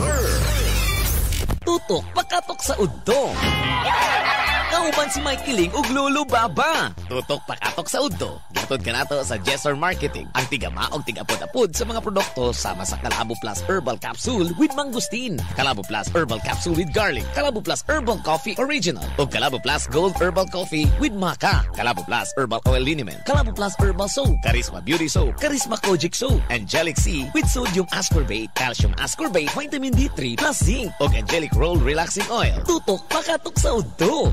Sir. Tutok pakatok sa udto. Kauban si Mike Kiling ug Lolo Baba. Tutok pakatok sa udto. Gihatod kanato sa Jessor Marketing. Ang tigama og tigapod-apod sa mga produkto sama sa Kalabo Plus Herbal Capsule with Mangosteen, Kalabo Plus Herbal Capsule with Garlic, Kalabo Plus Herbal Coffee Original, ug Kalabo Plus Gold Herbal Coffee with Maca, Kalabo Plus Herbal Oil Liniment, Kalabo Plus Herbal Soap, Charisma Beauty Soap, Charisma Kojic Soap, Angelic C with Sodium Ascorbate, Calcium Ascorbate, Vitamin D3 plus Zinc, ug Angelic Roll Relaxing Oil. Tutok pakatok sa udto.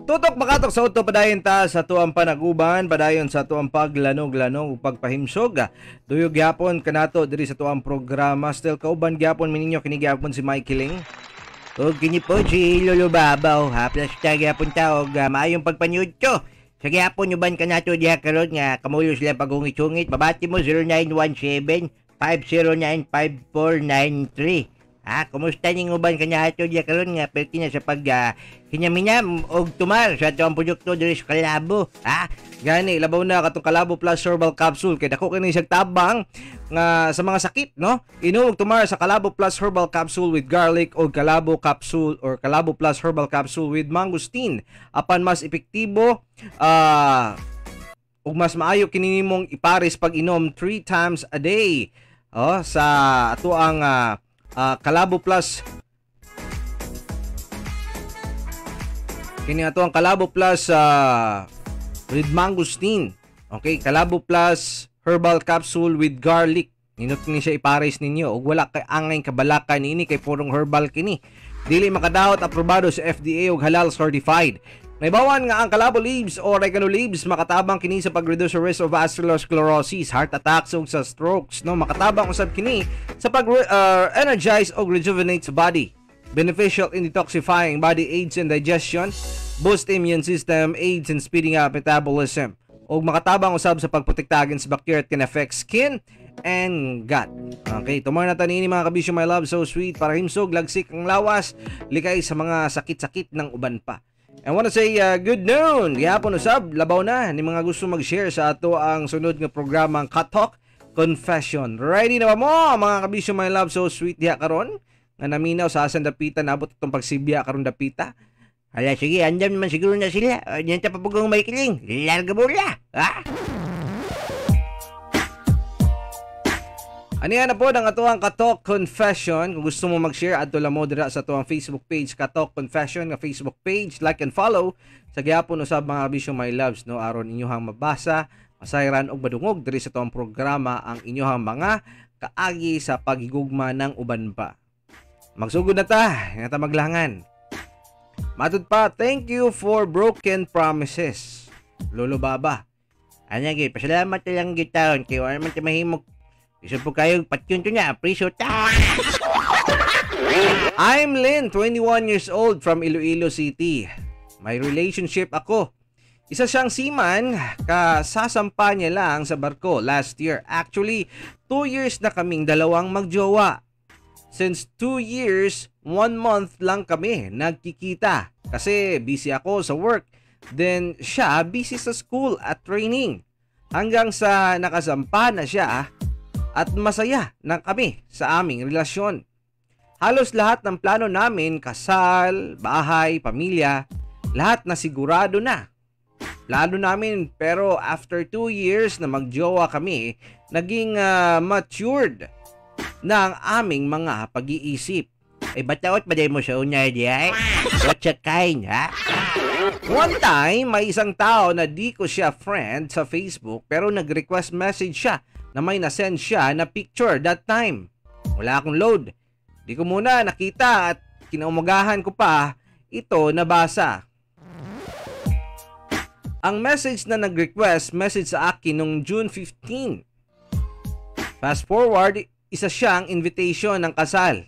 Tutok makatok sa udto, padayon ta sa tuang panaguban, padayon sa tuang paglanog-lanog ug pagpahimsog. Duyog gyapon kanato diri sa tuang programa. Still kauban gyapon mininyo, kini gyapon si Mike Kiling. Ug kini po si Lolo Babaw, ha, plus ta gyapon ta og maayong pagpanyudto. Sa gyapon uban kanato diha karon nga kamulo sila pagungit-ungit. Babati mo 0917 509 5493. Ah, kumusta ning uban kanato diha karon nga perti na sa pag hinaminam og tumar sa atong produkto diri sa Kalabo, ha? Gani labaw na katong Kalabo Plus Herbal Capsule kay dako kini siyang tabang nga sa mga sakit, no? Inom og tumar sa Kalabo Plus Herbal Capsule with Garlic o Kalabo Capsule or Kalabo Plus Herbal Capsule with Mangosteen. Apan mas epektibo ug mas maayo kini nimong ipares pag inom 3 times a day. Oh, sa ato ang Kalabo Plus, kini ato ang Kalabo Plus with Mangosteen. Okay, Kalabo Plus Herbal Capsule with Garlic. Ninot ni siya ipares ninyo ug wala kay angay kabalaka niini kay purong herbal kini. Dili makadaot, aprobado sa FDA ug halal certified. Naibawan nga ang Kalabo leaves o oregano leaves makatabang kini sa pag-reduce sa risk of atherosclerosis, heart attacks ug sa strokes, no? Makatabang usab kini sa pag energize og rejuvenate sa body. Beneficial in detoxifying body, aids in digestion, boost immune system, aids in speeding up metabolism. Og makatabang usab sa pagprotekta against bacteria that can affect skin and gut. Okay, tumor na tanini mga kabisyo, my love, so sweet, para himsog, lagsik ang lawas, likay sa mga sakit-sakit ng uban pa. I wanna say good noon. Gihapon usab, labaw na ni mga gusto mag-share sa ato ang sunod nga programang Katok Confession. Ready na ba mo mga kabisyo, my love, so sweet diha karon? Nga naminaw sa asan dapita, nabot itong pagsibya karon dapita. Hala, sige, andam naman siguro na sila. Diyan ta papugong may kiling. Larga bola. Ha? Aniya na po ang atuang Katok Confession. Kung gusto mo mag-share, adto lang mo dira sa atuang Facebook page, Katok Confession nga Facebook page. Like and follow sa gyapon usab mga kabisyo, my loves, no, aron inyohang mabasa, masayran og madungog diri sa atuang programa ang inyohang mga kaagi sa paghigugma ng uban pa. Magsugod na ta, nga ta maglangan. Matud pa, thank you for broken promises. Lolo Baba. Ano gyud, pasalamat na lang gyud taon kay wala man ta mahimog. Iso po kayo, patyon to niya, priso ta. I'm Lynn, 21 years old from Iloilo City. May relationship ako. Isa siyang seaman, kasasampa niya lang sa barko last year. Actually, 2 years na kaming dalawang magjowa. Since 2 years, 1 month lang kami nagkikita. Kasi busy ako sa work. Then siya busy sa school at training. Hanggang sa nakasampa na siya at masaya na kami sa aming relasyon. Halos lahat ng plano namin, kasal, bahay, pamilya, lahat na sigurado na. Plano namin, pero after 2 years na magjowa kami, naging matured na ang aming mga pag-iisip. Ay, bataot ba mo sa una di ay? What's a kind, ha? One time, may isang tao na di ko siya friend sa Facebook pero nag-request message siya na may nasend siya na picture that time. Wala akong load. Di ko muna nakita at kinaumagahan ko pa ito nabasa. Ang message na nag-request message sa akin nung June 15. Fast forward, isa siyang invitation ng kasal.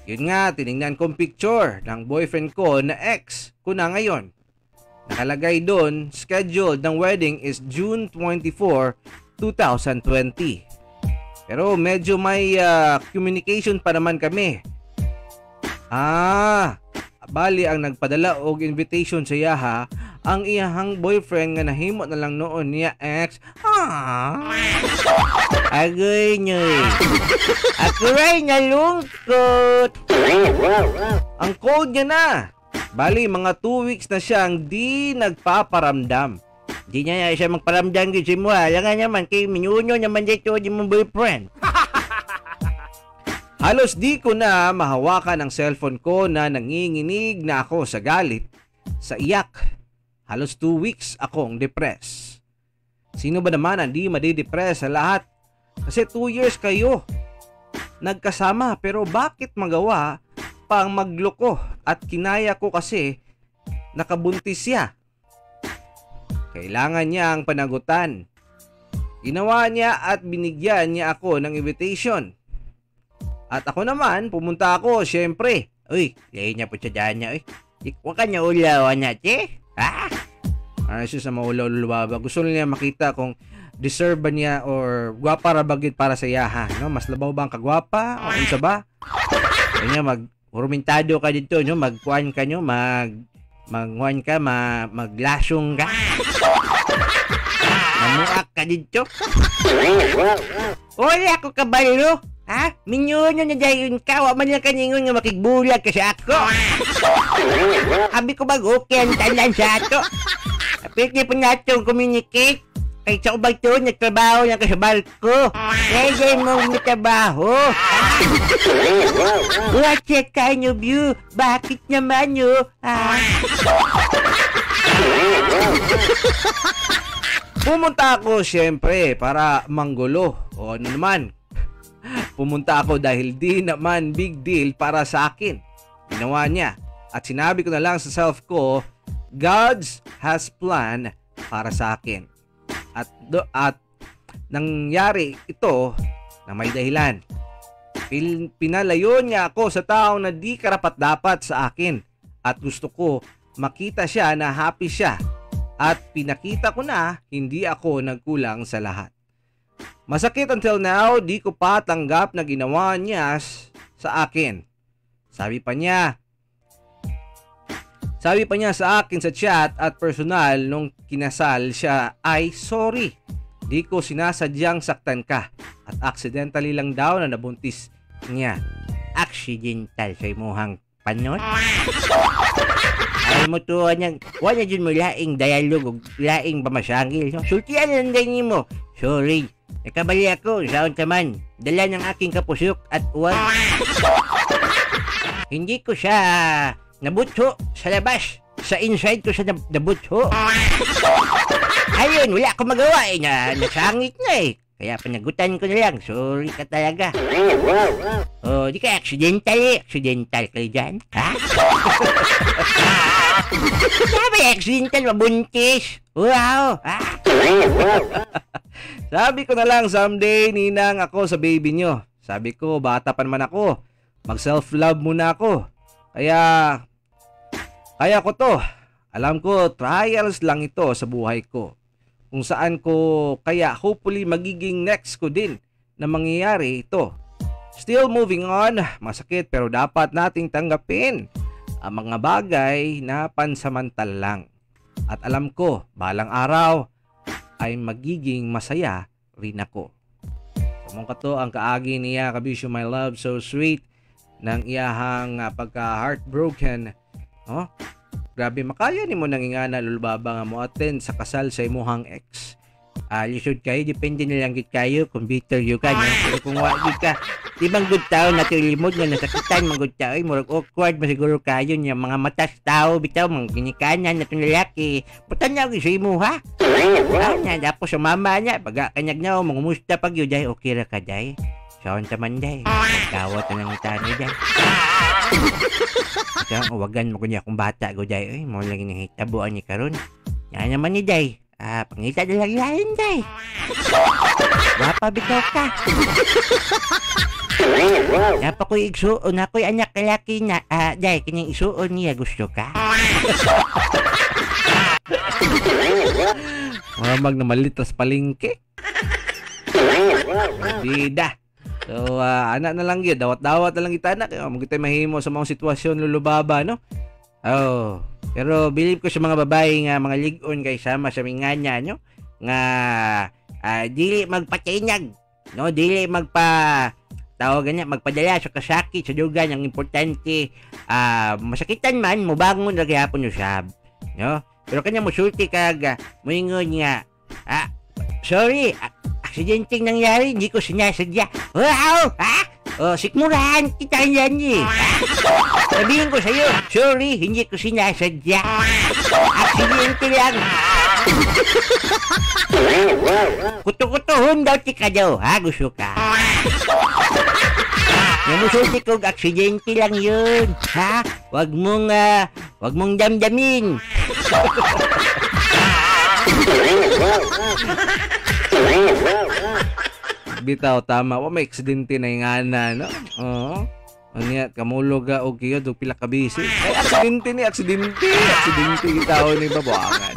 Yun nga, tiningnan kong picture ng boyfriend ko na ex ko na ngayon. Nakalagay doon, schedule ng wedding is June 24, 2020. Pero medyo may communication pa naman kami. Ah, bali ang nagpadala og invitation sa iyaha ang iyahang boyfriend nga nahimo na lang noon niya ex. Ah. Agoy nyoy. Ako ray nalungkot. Ang cold niya na. Bali, mga 2 weeks na siyang di nagpaparamdam. Di niya siya magparamdam gid si mo. Alangan naman kay minuno naman dito di mong boyfriend. Halos di ko na mahawakan ang cellphone ko na nanginginig na ako sa galit, sa iyak. Halos 2 weeks akong depressed. Sino ba naman ang di madidepress sa lahat? Kasi 2 years kayo nagkasama, pero bakit magawa pang magloko at kinaya ko kasi nakabuntis siya. Kailangan niya ang panagutan. Ginawa niya at binigyan niya ako ng invitation. At ako naman, pumunta ako, syempre. Uy, lain niya po siya dyan niya. Uy, huwag ka niya ulawan natin. Ha? Ano siya sa maulaw lulubaba. Gusto niya makita kung deserve ba niya or gwapa ra ba gid para sa iya, ha? No? Mas labaw ba ang kagwapa? O unsa ba? Kanya mag-hurmentado ka dito, no? Magkuan ka, no? Magkuan ka, maglasong ka. Mamuak ka dito. Wala ko kabalo. Ha? Minyono na dayon ka. Wa man lang kaningon nga makigbulag ka sa ako. Abi ko bag okay ang tanan sa ato. Apit niya po nato communicate. Kay sa ubang tuon, nagtrabaho lang ka sa barko. Kaya mo trabaho. What's that kind of you? Bakit naman yun? Ah. Pumunta ako siyempre para manggulo. O ano naman. Pumunta ako dahil di naman big deal para sa akin. Ginawa niya. At sinabi ko na lang sa self ko, God's has plan para sa akin. At nangyari ito na may dahilan. Pinalayo niya ako sa taong na di karapat-dapat sa akin. At gusto ko makita siya na happy siya. At pinakita ko na hindi ako nagkulang sa lahat. Masakit until now, di ko pa tanggap na ginawa niya sa akin. Sabi pa niya sa akin sa chat at personal nung kinasal siya ay sorry. Di ko sinasadyang saktan ka. At accidentally lang daw na nabuntis niya. Accidental sa imuhang panon? Ay mo to, wala dyan mo laing dialogue o laing pamasangil. No? Sultian lang din mo. Sorry. Nakabali ako, saon taman. Dala ng aking kapusok at uwag. Hindi ko siya nabutho sa labas. Sa inside ko siya nabutho. Ayun, wala akong magawa eh. Nasangit na eh. Kaya panagutan ko na lang. Sorry ka talaga. Oh, di ka accidental eh. Accidental kayo dyan. Ha? Sabi, accidental, mabuntis. Wow. Ha? Sabi ko na lang, someday, ninang ako sa baby nyo. Sabi ko, bata pa naman ako. Mag-self-love muna ako. Kaya ko to. Alam ko, trials lang ito sa buhay ko. Kung saan ko, kaya hopefully magiging next ko din na mangyayari ito. Still moving on, masakit pero dapat nating tanggapin ang mga bagay na pansamantal lang. At alam ko, balang araw ay magiging masaya rin ako. So, mong kato ang kaagi niya, kabisyo my love, so sweet, ng iyahang pagka-heartbroken. Oh, grabe, makaya ni mo nangingana lulubaba nga mo attend sa kasal sa imuhang ex. Lisod kayo, depende na lang gid kayo kung bitter you ka, no? Pero kung wa gid ka, di bang good tao na limod nga nasakitan man good tao, murag awkward masiguro kayo niya mga matas tao bitaw mga ginikanan na tong lalaki. Putan na gyud sa imo ha. Anya tapos sa mama niya baga kanyag na mangumusta pag yun day, okay ra ka day. Saon ta man day. Kawat na lang tani day. Ikaw, uwagan mo kunya akong bata go day. Uy, mo lang nahitabuan ni karon. Yan naman ni day. Ah, pangita na lang lain day. Wapa bitaw ka. Napa ko'y igsuon, ako'y anak lalaki na. Ah, day, kining isuon niya, gusto ka? Mga magnamalitas palingke. Dida. So, anak na lang yun. Dawat-dawat na lang kita, anak. Magkita mahimo sa mga sitwasyon, lulubaba, no? Oh, pero believe ko sa mga babae nga mga lig-on kay sama sa minganya, no? Nga dili magpatinag, no? Dili magpa tawag niya, magpadala sa kasakit sa dugan. Ang importante, masakitan man, mubangon ra gyapon usab, no? Pero kanya musulti kag moingon nga, sorry, aksidenteng nangyari, hindi ko sinasadya. Wow, ha? Oh, sikmurahan kita yan eh. Sabihin ko sa'yo, sorry, hindi ko sinasadya. Aksidente lang. Kuto-kutohon daw tika daw, ha? Gusto ka? Namusulti kong aksidente lang yun, ha? Wag mong damdamin. Bitaw, tama. Wa may aksidente na ingana, no? Oo. Unya, kamulog ka o kiyod o pila ka busy. Ay, aksidente ni, aksidente. Aksidente kita ni babuangan.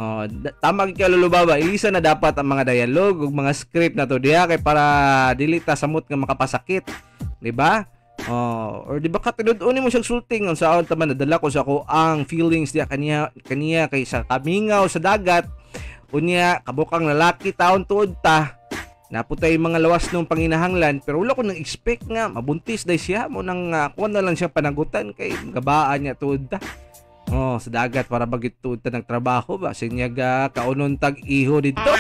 Oh, tama gyud kay Lolo Baba. Ilisa na dapat ang mga dialogue ug mga script na to diha kay para dili ta samot nga makapasakit, di ba? Oh, or di ba katinud-unin mo siyang sulting ang saon ta man nadala ko sa ako ang feelings diha kaniya kaniya kay sa kamingaw sa dagat. Unya kabukang lalaki taon tuod ta. Naputay mga lawas nung panginahanglan pero wala ko nang expect nga mabuntis day siya mo nang kuan na lang siya panagutan kay gabaan niya tuod ta. Oh, sa dagat para bagit tuod ta nagtrabaho ba sinyaga kaunon tag iho didto.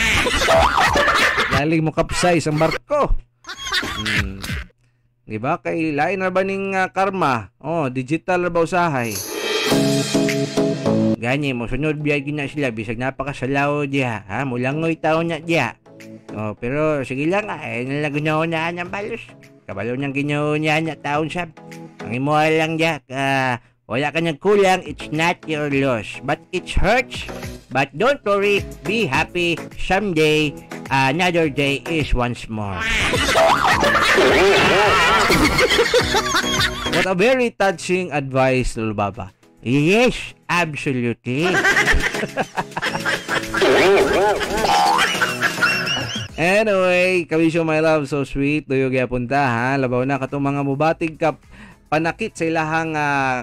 Galing mo kapsize ang barko. Di ba kay lain ra ba ning karma? Oh, digital ra ba usahay? Gani mo sunod biyay gina sila bisag napakasalaw diha, ha? Mulangoy taon na diha. Oh, pero sige lang ay nala ginawa na ang balos. Kabalo niyang ginawa niya na taon sab. Ang imo lang diha, wala ka nagkulang, it's not your loss. But it hurts. But don't worry, be happy. Someday, another day is once more. What a very touching advice, Lolo Baba. Yes, absolutely. Anyway, kabisyo my love, so sweet. Duyo gyapon ta, ha? Labaw na katong mga mubatig ka panakit sa ilahang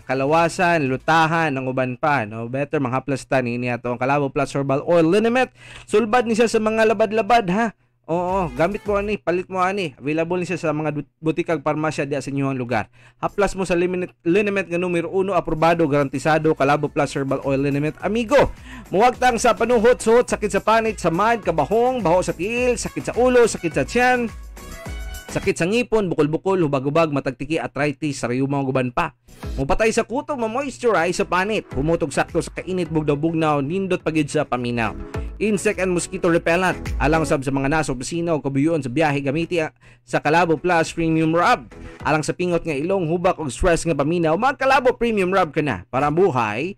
kalawasan, lutahan, ang uban pa, no? Better manghaplasta niini ato ang Kalabo Plus Herbal Oil Liniment. Sulbad ni siya sa mga labad-labad, ha? Oo, gamit mo ani, palit mo ani. Available ni siya sa mga butikag parmasya diya sa inyong lugar. Haplas mo sa liniment nga numero 1, aprobado, garantisado, Kalabo Plus Herbal Oil Liniment. Amigo, muwagtang sa panuhot, suhot, sakit sa panit, samad, kabahong, baho sa tiil, sakit sa ulo, sakit sa tiyan, sakit sa ngipon, bukol-bukol, hubag-hubag, matagtiki, arthritis, sariyuma, guban pa. Mupatay sa kuto, ma-moisturize sa panit. Humutog sakto sa kainit, bugnaw-bugnaw, nindot pagid sa paminaw. Insect and mosquito repellent. Alang sab sa mga naso, opisina o kabuyon sa biyahe, gamiti sa Kalabo Plus Premium Rub. Alang sa pingot nga ilong, hubak o stress nga paminaw, mag Kalabo Premium Rub ka na. Para ang buhay,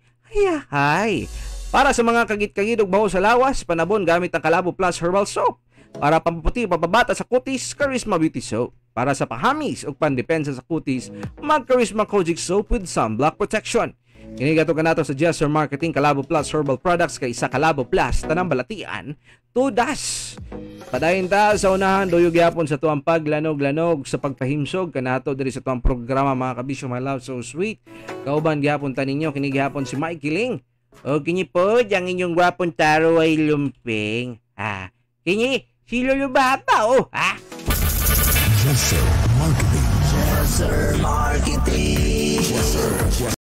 hay. Para sa mga kagit-kagid og baho sa lawas, panabon gamit ang Kalabo Plus Herbal Soap. Para pampaputi, papabata sa kutis, Charisma Beauty Soap. Para sa pahamis o pandepensa sa kutis, mag Charisma Kojic Soap with sunblock protection. Kinigato ka nato sa Jester Marketing, Kalabo Plus Herbal Products kay sa Kalabo Plus, tanang balatian, tudas. Padayon ta sa unahan, duyog gyapon sa tuang paglanog-lanog sa pagpahimsog kanato diri sa tuang programa mga kabisyo, my love, so sweet. Kauban gyapon ta ninyo, kini gyapon si Mikey Ling. O kini po, ang inyong gwapong taro ay lumping. Ah, kini si Lolo Baba, oh, ha? Jester Marketing. Jester Marketing. Jester.